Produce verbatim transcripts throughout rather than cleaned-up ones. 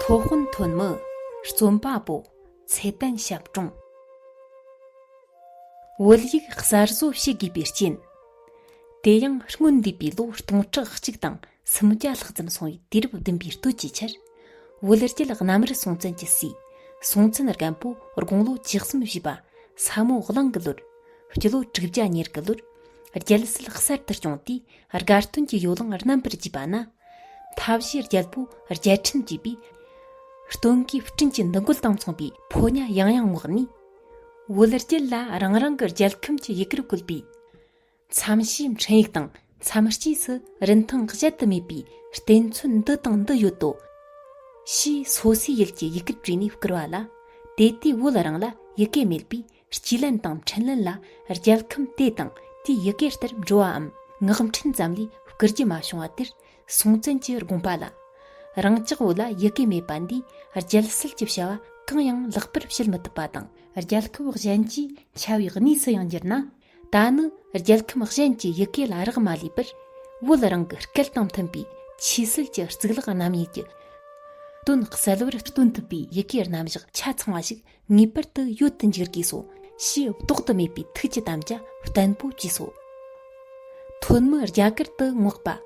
སློབ་དཔོན་ཐོན་མི། རྩོམ་པ་པོ། ཚེ་བརྟན་ཞབས་དྲུང་། བོད་ཡིག་གསར་བཟོ་བྱེད་དགོས་པའི་རྐྱེན། དེ་ཡང་སྔོན་འདས་པའི་ལོ་སྟོང་ཕྲག་གཅིག་དང་སུམ་བརྒྱ་ལྷག་ཙམ་སོང་བའི་དུས་རབས་བདུན་པའི་སྟོད་ཀྱི་ཆར། བོད་རྒྱལ་གནམ་རི་སྲོང་བཙན་གྱི་སྲས་སྲོང་བཙན་སྒམ་པོ་དགུང་ལོ་བཅུ་གསུམ་བཞེས་པ་ས་མོ་གླང་གི་ལོར། སྤྱི་ལོ་དྲུག་བརྒྱ་ཉེར་དགུ་ལོར། རྒྱལ་སྲིད་གསར་དུ་བསྐྱོངས་ཏེ་དགའ་སྟོན་གྱི་ཡོ་ལང་རྣམ་པར་རྒྱས་པ་ན། མཐའ་བཞིའི་རྒྱལ་པོ་རྒྱལ་ཕྲན་བཅས་པས། སྟོན་ཀའི་སྤྲིན་གྱི་འདུ་འགོད་དང་མཚུངས་པའི་ཕོ་ཉ་ཡང་ཡང་བསྔོགས་ནས། བོད་རྒྱལ་ལ་རང་རང་གི་རྒྱལ་ཁམས་ཀྱི་ཡི་གེར་བཀོད་པའི། མཚམས་བཞིའི་འཕྲིན་ཡིག་དང་མཚམས་སྤྲོས་སུ་རིན་ཐང་གཞལ་དུ་མེད་པའི་བསྟན་མཚོན་འདི་དང་འདི་ཡོད་དོ། ཞེས་སོ་སོའི་ཡུལ་གྱི་ཡི་གེར་བྲིས་ནས་བསྐུར་བ་ལ། དེ་དུས་བོད་རང་ལ་ཡི་གེ་མེད་པས། སྤྱི་ལན་དང་འཕྲིན་ལན་ལ་རྒྱལ་ཁམས་དེ་དང་དེའི་ཡི་གེ་ལྟར་འགྲོ་བའམ་ངག་འཕྲིན་ཙམ་ལས་བསྐུར་རྒྱུ་མ་བྱུང་བ་དེར། སྲོང་བཙན་གྱི་དགོངས་པ་ལ། རང་ཅག་བོད་ལ་ཡི་གེ་མེད་པ་འདིས་རྒྱལ་སྲིད་ཀྱི་བྱ་བ་གང་ཡང་ལེགས་པར་བྱེད་མི་ཐུབ་པ་དང་། རྒྱལ་ཁབ་གཞན་གྱིས་འཕྱ་བའི་གནས་སུ་ཡང་འགྱུར་ན། ད་ནི་རྒྱལ་ཁམས་གཞན་གྱི་ཡི་གེ་ལ་རག་མ་ལུས་པར། བོད་རང་གི་སྐད་དང་མཐུན་པའི་ཆོས་སྲིད་ཀྱི་གཙུག་ལག་རྣམ་དབྱེ་གྱི་དོན་གསལ་བར་སྟོན་ཐུབ་པའི་ཡི་གེ་རྣམ་གཞག་ཆ་ཚང་བ་ཞིག་ངེས་པར་དུ་ཡོད་དུ་འཇུག་དགོས་སོ། ཞེས་ལྡོག་ཏུ་མེད་པའི་ཐུགས་ཀྱི་དམ་བཅའ་བརྟན་པོ་བཅས་སོ། ཐོན་མི་རྒྱ་གར་དུ་མངགས་པ།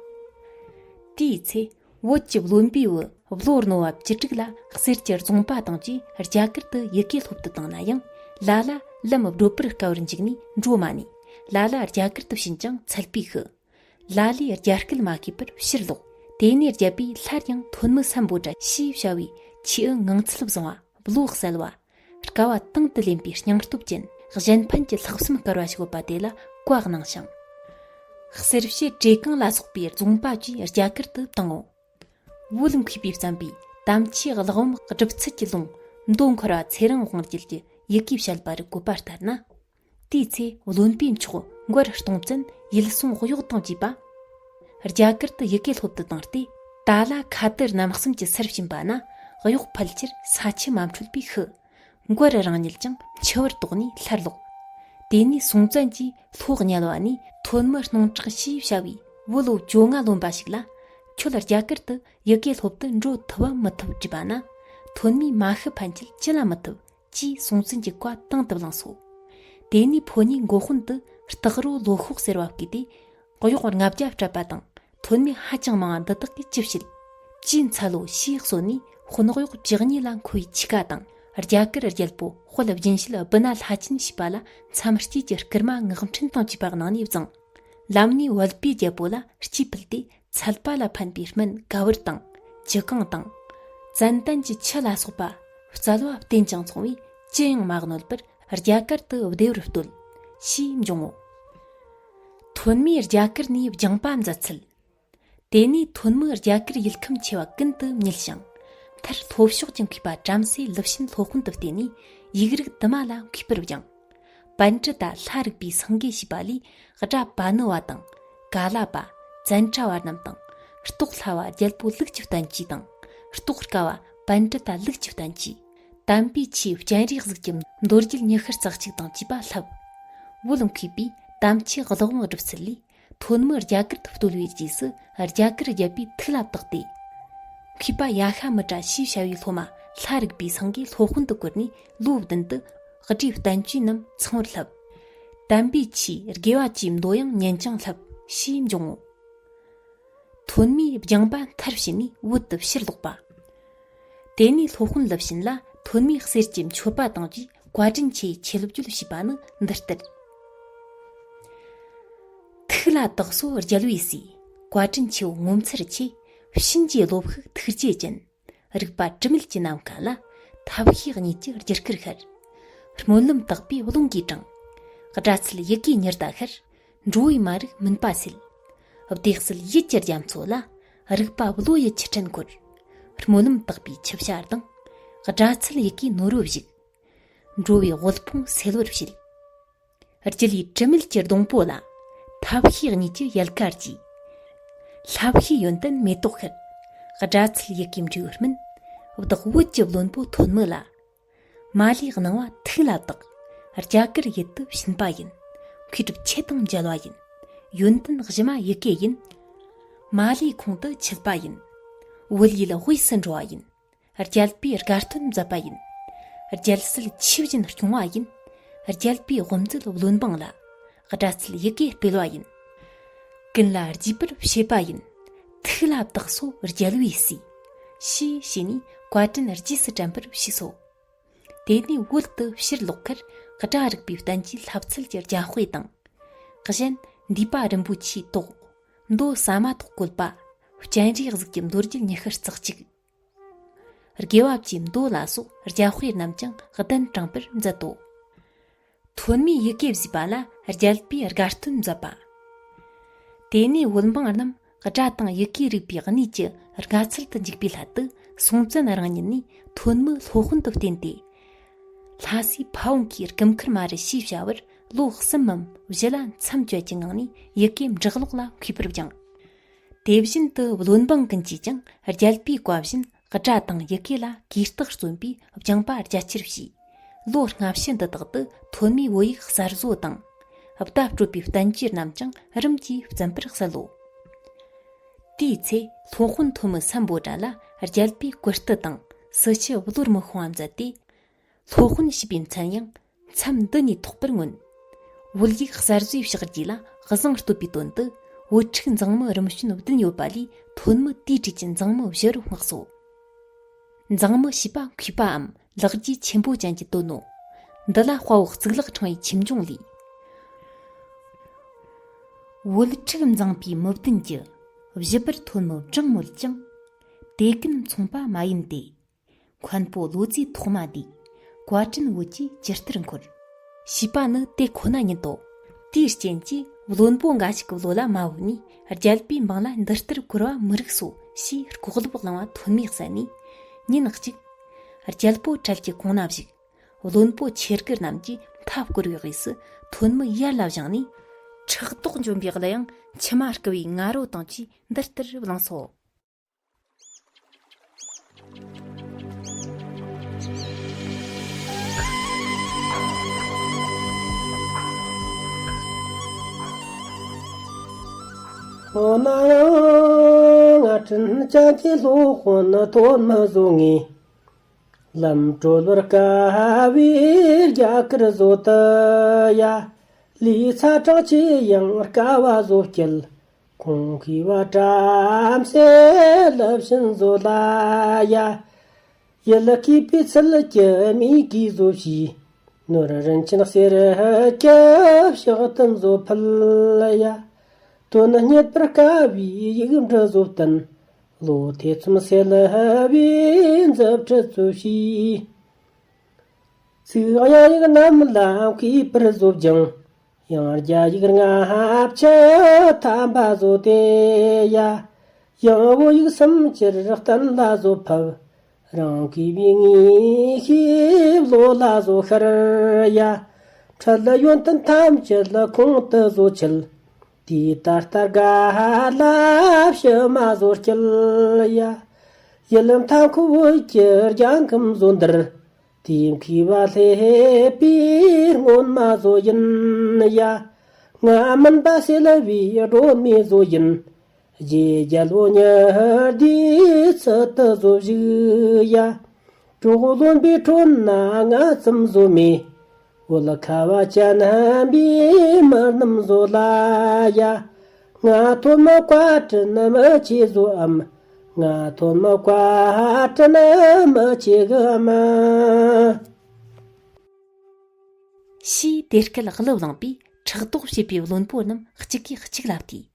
དེའི་ཚེ། བོད་ཀྱི་བློན་པོའི་བུ་བློ་རྣོ་བ་བཅུ་དྲུག་ལ་གསེར་གྱི་རྫོང་པ་དང་བཅས་རྒྱ་གར་དུ་ཡི་གེ་སློབ་ཏུ་བཏང་ན་ཡང་། ལ་ལ་ལམ་བགྲོད་པར་དཀའ་བར་འཇུག་ནས་འགྲོ་མ་ནུས། ལ་ལ་རྒྱ་གར་དུ་ཕྱིན་ཀྱང་ཚད་པའི་ཤུགས། ལ་ལས་རྒྱ་སྐད་མ་ཤེས་པར་ཕྱིར་ལོག་དེ་ནས་རྒྱལ་པོས་སླར་ཡང་ཐོན་མི་སམ་བྷོ་ཊ་ཞེས་བྱ་བའི་ཆེའུ་ངང་ཚུལ་བཟང་བ། བློ་གསལ་བ། དཀའ་བ་དང་དུ་ལེན་པའི་སྙིང་སྟོབས་ཅན། གཞན་ཕན་གྱི་ལྷག་བསམ་དཀར་བ་ཞིག་ཡོད་པ་དེ་ལ་བཀའ་གནང་ཞིང་། གསེར་བྱེ་བྲེ་གང་ལ་སོགས་པའི་རྫོང་པ་བཅས་རྒྱ་གར་དུ་བཏང་ངོ་། བོད་མཁས་པས་བརྩམས་པའི་དམ་ཆོས་གླེགས་བམ་སྒྲུབ་ཚུལ་གྱི་ལུང་མདོ་འཁོར་བ་ཚེ་རིང་དབང་རྒྱལ་གྱི་ཡི་གེས་བཤད་པར་བཀོད་པ་ལྟར་ན། དེའི་ཚེ་བློན་པོའི་མཆོག་མགར་སྟོང་བཙན་ཡུལ་སྲུང་གཡོག་དང་བཅས་པ། རྒྱ་གར་དུ་ཡི་གེ་སློབ་ཏུ་བཏང་སྟེ། ཏཱ་ལ་ཁ་ཏུ་རྣམ་གསུམ་གྱི་སར་ཕྱིན་པ་ན། གཡོག་ཕལ་ཆེར་ས་ཆུ་མ་འཕྲོད་པའི་ཤུགས། མགར་རང་ཉིད་ཀྱང་འཆི་བར་དོགས་ནས་སླར་ལོག་དེ་ནས་སྲོང་བཙན་གྱིས་ལྷོ་དམྱལ་བ་ནས་ཐོན་མི་སྣང་གྲགས་ཞེས་བྱ་བའི་བུ་ལོ་བཅོ་ལྔ་ལོན་པ་ཞིག་ལ། ཁྱོད་རྒྱ་གར་དུ་ཡི་གེ་སློབ་ཏུ་འགྲོ་ཐུབ་བམ་མི་ཐུབ་དྲིས་པ་ན། ཐོན་མིས་མ་ཤི་ཕན་ཆད་ཅི་ལ་མི་ཐུབ། ཅེས་སྲོང་བཙན་གྱི་བཀའ་དང་དུ་བླངས་སོ། དེ་ནས་ཕོ་ཉའི་མགོ་དཔོན་དུ་སྟག་རོ་ལོ་ཤོག་ཟེར་བ་བསྐོས་ཏེ། གཡོག་ལྔ་བརྒྱ་སྤྲད་པ་དང་ཐོན་མི་ཧ་ཅང་མང་བ་འདི་དག་གིས་ཅི་བྱེད། ཅེས་འཚལ་ལོ་ཞེས་གསོལ་ནས་དཔོན་གཡོག་བཅུ་གཉིས་ལ་མཁོ་བའི་ཆས་ཀ་དང་རྒྱ་གར་རྒྱལ་པོ་དཔལ་སྦྱིན་བྱེད་བི་ན་ལྷ་ཆེན་ཞེས་པ་ལ་མཚམས་སྐྱེས་ཀྱི་སྐུལ་མ་ངག་འཕྲིན་དང་བཅས་པ་གནང་ནས་བརྫངས། ལམ་ནས་བལ་པོའི་རྒྱལ་པོ་ལ་སྐྱེས་ཕུལ་ཏེ། ཚལ་པ་ལ་ཕན་པའི་སྨན་ག་བུར་དང་། ཅི་གང་དང་། ཙན་དན་གྱི་ཆུ་ལ་སོགས་པ། རྩལ་བ་བསྟེན་ཅིང་འཚོང་བས་ཅི་ཡང་མ་གནོད་པར་རྒྱ་གར་དུ་བདེ་བར་སྟོད། ཞེས་འབྱུང་ངོ་། ཐོན་མིས་རྒྱ་གར་ནས་སྦྱངས་པ་མཛད་ཚུལ། དེ་ནས་ཐོན་མི་རྒྱ་གར་ཡུལ་ཁམས་ཆེ་བ་ཀུན་ཏུ་མྱུལ་ཞིང་། མཐར་ལྷོ་ཕྱོགས་ཀྱི་མཁས་པ་བྲམ་ཟེ་ལི་ཤིན་སློབ་དཔོན་དུ་བསྟེན་ནས་ཡིག་རིགས་དུ་མ་ལ་མཁས་པར་སྦྱངས། པཎྜི་ཏ་ལྷ་རིག་པའི་སེང་གེ་ཞེས་པ་ལས་སྒྲ་པ་ཎི་བ་དང་། ཀ་ལ་པ། ཙན་དྲ་བ་རྣམས་དང་། རྟོགས་སླ་བ་རྒྱལ་པོ་ལུག་གི་བསྟན་བཅོས་དང་། རྟོགས་དཀའ་བ་པཎྜི་ཏ་ལུག་གི་བསྟན་བཅོས། དམ་པའི་ཆོས་སྤྱན་རས་གཟིགས་ཀྱི་མདོ་རྒྱུད་ཉི་ཤུ་རྩ་གཅིག་དང་བཅས་པ་བསླབས། བོད་མཁས་པས་དམ་ཆོས་གླེགས་བམ་སྒྲུབ་ཚུལ་ལས། ཐོན་མི་རྒྱ་གར་དུ་བསྟོད་པའི་རྗེས་སུ་རྒྱ་གར་རྒྱལ་པོའི་ཐུགས་ལ་བཏགས་ཏེ། མཁས་པ་ཡ་ཤ་མི་ཏྲ་ཞེས་བྱ་བའི་སློབ་མ་ལྷ་རིག་པའི་སེང་གེ་སློབ་དཔོན་དུ་བཀུར་ནས་ལོ་བདུན་དུ་སྒྲའི་བསྟན་བཅོས་རྣམས་ཚང་བར་བསླབས། དམ་པའི་ཆོས་དགེ་བ་བཅུའི་མདོ་ཡང་ཉན་ཅིང་བསླབས་ཞེས་འབྱུང་ངོ་། ཐོན་མིས་སྦྱངས་པ་མཐར་ཕྱིན་ནས་བོད་དུ་ཕྱིར་ལོག་པ། དེ་ནས་སློབ་དཔོན་ལི་ཤིན་ལ་ཐོན་མིས་གསེར་གྱི་མཆོད་པ་དང་བཅས་བཀའ་དྲིན་ཆེའི་ཆེ་ལེགས་བརྗོད་བྱས་པ་ནི་འདི་ལྟར། ཐུགས་ལ་དག་སོ་རྒྱལ་བའི་སྲས། བཀའ་དྲིན་ཆེའོ་ངོ་མཚར་ཆེ། བྱིན་གྱིས་རློབས་ཤིག་ཐུགས་རྗེ་ཅན། རིག་པ་དྲི་མེད་ཀྱི་ནམ་མཁའ་ལ། ཐབས་ཤེས་གཉིས་ཀྱི་རྒྱུ་སྐར་ཤར། སྨོན་ལམ་དག་པའི་རླུང་གིས་དྲངས། སྒྲ་ཚུལ་ཡི་གེའི་ཉི་ཟླ་ཤར། འགྲོ་བའི་མ་རིག་མུན་པ་སེལ། བདེ་གསལ་ཡིད་ཀྱི་རྒྱ་མཚོ་ལ། རིག་པ་བློ་ཡི་ཆུ་ཕྲན་འཁོར། སྨོན་ལམ་དག་པའི་ཆུ་བྱ་ལྡང་། སྒྲ་ཚུལ་ཡི་གེའི་ནོར་བུ་བཞུགས། འགྲོ་བའི་དབུལ་ཕོངས་སེལ་བར་བྱེད། རྒྱུ་ལུས་དྲི་མེད་ཀྱི་སྡོང་པོ་ལ། ཐབས་ཤེས་གཉིས་ཀྱི་ཡལ་ག་རྒྱས། ལྷ་བཞིའི་ཡོན་ཏན་མེ་ཏོག་ཤར། སྒྲ་ཚུལ་ཡི་གེའི་འབྲས་བུ་སྨིན། བདག་བོད་ཀྱི་བློན་པོ་ཐོན་མི་ལ། མ་ལུས་སྣང་བ་ཐུགས་ལ་བཏགས། རྒྱ་གར་ཡུལ་དུ་ཕྱིན་པ་ཡིན། མཁས་གྲུབ་ཆོས་དང་མཇལ་བ་ཡིན། ཡོན་ཏན་གཞི་མ་ཡི་གེ་ཡིན། མ་ལུས་ཁོང་དུ་ཆུད་པ་ཡིན། བོད་ཡུལ་དབུས་སུ་འགྲོ་བ་ཡིན། རྒྱལ་པོའི་དགའ་སྟོན་མཛད་པ་ཡིན། རྒྱལ་སྲིད་ཆོས་བཞིན་སྐྱོང་བ་ཡིན། རྒྱལ་པོའི་དབུ་མཛད་བློན་འབངས་ལ། སྒྲ་ཚུལ་ཡི་གེ་སྤེལ་བ་ཡིན། ཀུན་ལ་རྒྱས་པར་བཤད་པ་ཡིན། ཐུགས་ལ་བཏགས་སོ་རྒྱལ་བའི་སྲས། ཞེས་བྱས་ནས་བཀའ་དྲིན་རྗེས་སུ་དྲན་པར་བྱས་སོ། དེ་ནས་བོད་དུ་ཕྱིར་ལོག་ཁར་སྒྲ་རིག་པའི་བསྟན་བཅོས་ལྷ་ཚུལ་གྱི་རྒྱ་དཔེ་དང་། གཞན་འདུས་པ་རིན་པོ་ཆེའི་ཏོག་མདོ་ཟ་མ་ཏོག་བཀོད་པ། སྤྱན་རས་གཟིགས་ཀྱི་མདོ་རྒྱུད་ཉི་ཤུ་རྩ་གཅིག་དགེ་བ་བཅུའི་མདོ་ལ་སོགས་རྒྱ་དཔེ་རྣམས་ཀྱང་གདན་དྲངས་པར་མཛད་དོ། ཐོན་མིའི་ཡི་གེ་བཟོས་པ་ལ་རྒྱལ་པོའི་དགའ་སྟོན་མཛད་པ། དེ་ནས་བོད་འབངས་རྣམས་སྒྲ་དང་ཡི་གེ་རིག་པའི་གནས་ཀྱི་དགའ་ཚལ་དུ་འཇུག་པའི་སླད་དུ་སྲོང་བཙན་རང་ཉིད་ནས་ཐོན་མི་སློབ་དཔོན་དུ་བསྟེན་ཏེ། ལྷ་སའི་ཕ་བོང་ཁའི་སྐུ་མཁར་མ་རུ་ཞེས་བྱ་བར་ལོ་གསུམ་མམ་བཞི་ལ་མཚམས་བཅད་ཀྱི་ངང་ནས་ཡི་གེ་འབྲི་ཀློག་ལ་མཁས་པར་སྦྱངས། དེ་བཞིན་དུ་བློན་འབངས་ཀུན་གྱིས་ཀྱང་རྒྱལ་པོའི་བཀའ་བཞིན་སྒྲ་དང་ཡི་གེ་ལ་གུས་རྟགས་བརྩོན་པས་སྦྱངས་པ་རྒྱ་ཆེར་བྱས། ལོ་ལྔ་བཅུ་འདི་དག་ཏུ་ཐོན་མིའི་བོད་ཡིག་གསར་བཟོ་དང་། བརྡ་སྤྲོད་པའི་བསྟན་བཅོས་རྣམས་ཀྱང་རིམ་གྱིས་བཙན་པར་གསལ་ལོ། དེའི་ཚེ་སློབ་དཔོན་ཐོན་མི་སམ་བྷོ་ཊ་ལ་རྒྱལ་པོས་གུས་བཏུད་དང་སྲི་ཞུ་བློར་མི་ཤོང་བ་མཛད་དེ། སློབ་དཔོན་ཞེས་པའི་མཚན་ཡང་མཚམས་འདི་ནས་ཐོགས་པར་མངོན། བོད་ཡིག་གསར་བཟོའི་ཕྱག་རྗེས་ལ་བཟང་བསྟོད་པའི་དོན་དུ་བོད་ཕྲུག་མཛངས་མི་རིམ་བྱོན་བདུན་ཡོད་པ་ལས་ཐོན་མི་དེའི་གྲས་ཀྱི་མཛངས་མི་བཞི་རུ་བསྔགས་སོ། མཛངས་མི་ཞེས་པ་མཁས་པའམ་ལེགས་སྐྱེས་ཆེན་པོ་ཅན་གྱི་དོན་ནོ། འདི་ལ་དཔའ་བོ་གཙུག་ལག་ཕྲེང་བའི་ཆོས་འབྱུང་ལས། བོད་ཕྲུག་མཛངས་པའི་མི་བདུན་གྱི། བཞི་པར་ཐོན་མི་བགྲང་མོད་ཀྱང་། དེ་ཀུན་མཚུངས་པ་མ་ཡིན་ཏེ། མཁན་པོ་ལོ་ཙཱའི་ཐོག་མ་འདིས། བཀའ་དྲིན་བོད་ཀྱི་ཇི་ལྟར་འཁོར། ཞེས་པ་ནི་དེ་ཁོ་ན་ཉིད་དོ། དེའི་རྐྱེན་གྱིས་བློན་པོ་འགའ་ཞིག་གི་བློ་ལ་མ་བབས་ནས་རྒྱལ་པོའི་འབངས་ལ་འདི་ལྟར་བཀུར་བ་མི་རིགས་སོ་ཞེས་ལྐོག་ལབ་བསླངས་པ་ཐོན་མིས་གསན་ནས་ཉིན་གཅིག་རྒྱལ་པོ་གྲལ་གྱི་གོང་ན་བཞུགས། བློན་པོ་ཆེར་གི་རྣམས་ཀྱིས་མཐའ་བསྐོར་བའི་དབུས་སུ་ཐོན་མི་ཡར་ལ་བཞེངས་ནས། ཕྲག་དོག་འཇོམས་པའི་གླུ་དབྱངས་མཆི་མ་བསྐུལ་བའི་ང་རོ་དང་བཅས་འདི་ལྟར་བླངས་སོ། འོ་ན་ཡང་ང་དྲིན་ཅན་གྱི་སློབ་དཔོན་ཐོན་མི་བཟོ་ངེས། ལམ་གྲོལ་བར་དཀའ་བའི་རྒྱ་གར་བཟོ་དུ་ཡ། ལུས་ཚ་གྲང་ཆེ་ཡང་དཀའ་བ་བཟོ་སྐྱེལ། ཁོང་གིས་བ་བྲམ་ཟེ་ལབ་བཞིན་བཟོ་ལ་ཡ། ཡུལ་སྐྱིད་པའི་ཚུལ་གྱི་མིག་གིས་བཟོ་ཞིག་ནོར་རིན་ཆེན་གསེར་གྱི་ཕྱག་ཏུ་བཟོ་ཕུལ་ཡ། དོན་རྙེད་པར་དཀའ་བའི་ཡིག་འབྲུ་བཟོ་བསྟན། བློ་ཐེ་ཚོམ་སེལ་བའི་མཛུབ་ཁྲིད་བཟོ་ཞིག་ཚིག་དབྱངས་ཡིག་རྣམས་ལ་མཁས་པར་བཟོ་སྦྱངས། ཡང་རྒྱ་ཡིག་ལྔ་བཅུ་ཐམ་པ་བཟོ་སྟེ་ཡ། ཡང་བོད་ཡིག་སུམ་ཅུར་གཏན་ལ་བཟོ་ཕབ། རང་གིས་བའི་ངེས་ཤེས་བློ་ལ་བཟོ་ཤར་ཡ། འཕྲལ་ཡོན་ཏན་ཐམས་ཅད་ཁོང་དུ་བཟོ་ཆེད། དེ་ད་ལྟ་དགའ་ལ་ཕྱི་མ་བཟོ་སྐྱེལ་ཡ། ཡུལ་མཐའ་འཁོབ་བོད་ཀྱི་རྒྱལ་ཁམས་བཟོ་འདིར། དེ་མཁས་པ་སླེབས་པའི་སྔོན་མ་བཟོ་ཡིན་ཡ། ང་མུན་པ་སེལ་བའི་སྒྲོན་མེ་བཟོ་ཡིན། རྗེ་རྒྱལ་པོ་ཉི་ཟླའི་ཚུལ་དུ་བཟོ་བཞུགས་ཡ། གྲོགས་བློན་པོའི་ཁྲོད་ན་ང་ཙམ་བཟོ་མེད། བོད་ཁ་བ་ཅན་པའི་མི་རྣམས་བཟོ་ལ་ཡ། ང་ཐོན་མི་བཀའ་དྲིན་མི་ཆེ་བཟོའམ། ང་ཐོན་མི་བཀའ་དྲིན་མི་ཆེ་གི་མ། ཞེས་དེ་སྐད་གླུ་བླངས་པས་ཕྲག་དོག་བྱེད་པའི་བློན་པོ་རྣམས་གཅིག་གིས་གཅིག་ལ་བལྟས།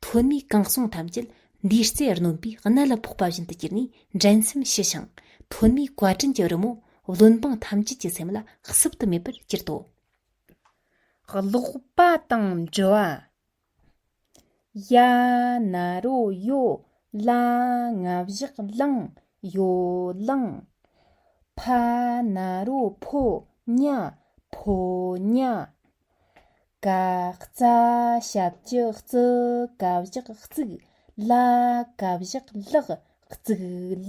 ཐོན་མིའི་གང་གསུང་ཐམས་ཅད་འདུས་རྩེར་གནོན་པའི་གནད་ལ་ཕོག་པ་བཞིན་དུ་གྱུར་ནས་འགྲན་སེམས་ཞི་ཞིང་། ཐོན་མིའི་བཀའ་དྲིན་གྱི་རི་མོ་བློན་འབངས་ཐམས་ཅད་ཀྱི་སེམས་ལ་བསུབ་ཏུ་མེད་པར་གྱུར་ཏོ། ཀློག་པ་དང་འབྲི་བ། ཡ་ན་རོ་ཡོ། ལ་ང་བཞག་ལང་། ཡོ་ལང་། ཕ་ན་རོ་ཕོ། ཉ་ཕོ་ཉ། ག་ཙ་ཞབས་ཀྱུ་གཙུ། ཀ་བཞག་གཙུག་ལ་ཀ་བཞག་ལག་གཙུག་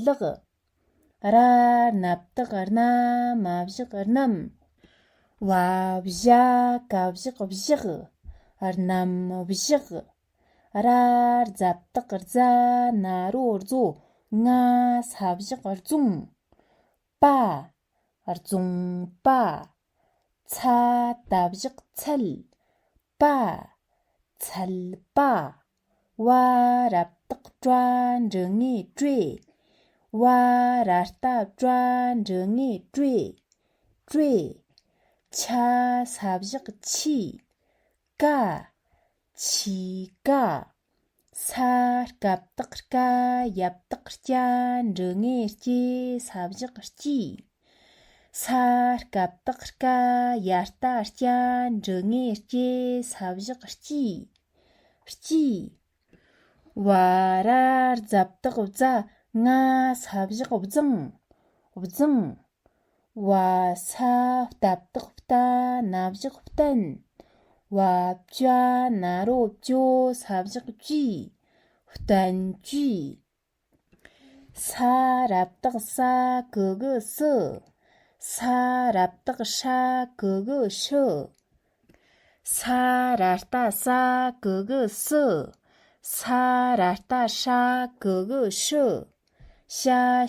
ལག་ར་ན་བཏགས་རྣ། མ་བཞག་རྣམ། བ་བཞག་ཀ་བཞག་བཞག་རྣམ་བཞག་ར་རྫ་བཏགས་རྫ། ན་རོ་རྫོ། ང་ས་བཞག་རྫོང་། པ། རྫོང་པ། ཚ་ད་བཞག་ཚལ། པ། ཚལ་པ། བ་ར་བཏགས་བྲ་འགྲེང་བུ་བྲེ། བ་ར་བཏགས་བྲ་འགྲེང་བུ་བྲེ། བྲེ། ཆ་ས་བཞག་ཆི། ཀ། ཆི་ཀ། ས་སྐབས་བཏགས་སྐ་ཡ་བཏགས་སྐྱ་འགྲེང་བུ་སྐྱེ་ས་བཞག་སྐྱིད། ས་སྐབས་བཏགས་སྐ་ཡ་བཏགས་སྐྱ་འགྲེང་བུ་སྐྱེ་ས་བཞག་སྐྱིད། སྐྱིད། བ་ར་རྫ་བཏགས་རྫ་ང་ས་བཞག་རྫིང་། རྫིང་། བ་ས་བཏགས་བཏ་ན་བཞག་བརྟན། བ་བྱ་ན་རོ་བྱོ་ས་བཞག་བྱིས། བརྟན་བྱིས། ས་ར་བཏགས་ས་གི་གུ་སི། ས་ར་བཏགས་སྲ་གི་གུ་སྲི། ས་ར་བཏགས་ས་གི་གུ་སི། ས་ར་བཏགས་སྲ་གི་གུ་སྲི། ཤ་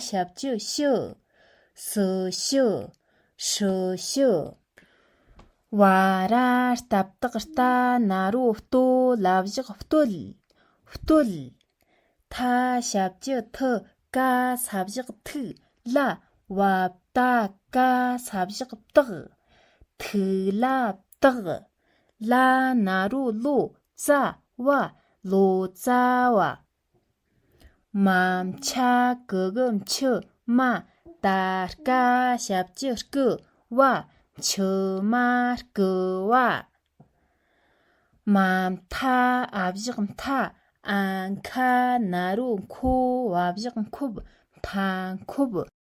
ཞབས་ཀྱུ་ཤི། སི་ཤི། སྲི་ཤི། བ་ར་རྟ་བཏགས་རྟ་ན་རོ་རྟོ་ལ་བཞག་བརྟོལ། བརྟོལ། ཐ་ཞབས་ཀྱུ་ཐི་ཀ་ས་བཞག་ཐུག་ལ་བ་བཏགས་ཀ་ས་བཞག་བཏགས། ཐུག་ལ་བཏགས། ལ་ན་རོ་ལོ་ཙ་བ་ལོ་ཙ་བ། མ་མཆ་གི་གུ་མཆི་མ། ད་རྐ་ཞབས་ཀྱུ་རྐུ་བ། མཆི་མ་རྐུ་བ། མ་མཐའ་འ་བཞག་མཐའ། འ་མཁའ་ན་རོ་མཁོ་བ་བཞག་མཁོབ། མཐའ་མཁོབ།